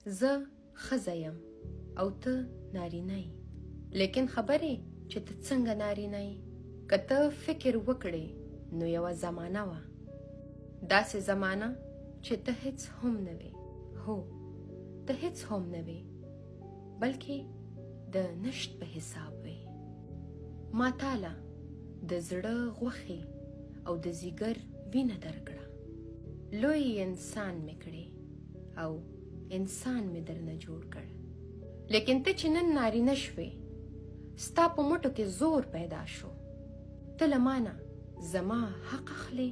زه ښځه یم او ته نارینه یې، لیکن خبر یې چې ته څنګه نارینه یې؟ که ته فکر وکړې نو یوه زمانه وه، داسې زمانه چې ته هیڅ هم نه وې. هو، ته هیڅ هم نه وې، بلکې د نشت په حساب وې. ما تاله د زړه غوښې او د ځیګر وینه درکړه، لوی انسان مې کړې او انسان مې درنه جوړ کړ. لیکن ته چې نن نارینه شوې، ستا په مټو کې زور پیدا شو، ته له مانه زما حق اخلې،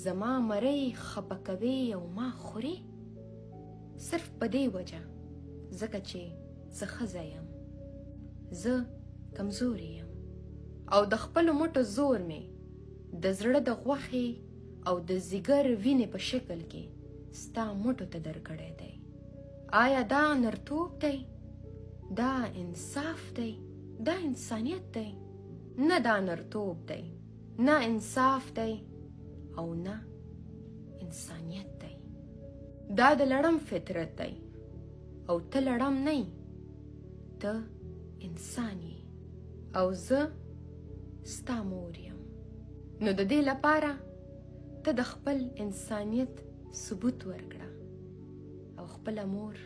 زما مرۍ خپه کوې او ما خورې، صرف په دې وجه ځکه چې زه ښځه یم، زه کمزورې یم او د خپلو مټو زور مې د زړه د غوښې او د ځیګر وینې په شکل کې ستا مټو ته درکړی دی. آیا دا نرتوب دی؟ دا انصاف دی؟ دا انسانیت دی؟ نه دا نرتوب دی، نه انصاف دی او نه انسانیت دی. دا د لړم فطرت دی او ته لړم نه یې، ته انسان یې او زه ستا مور یم. نو د دې لپاره ته د خپل انسانیت ثبوت ورکړه او خپله مور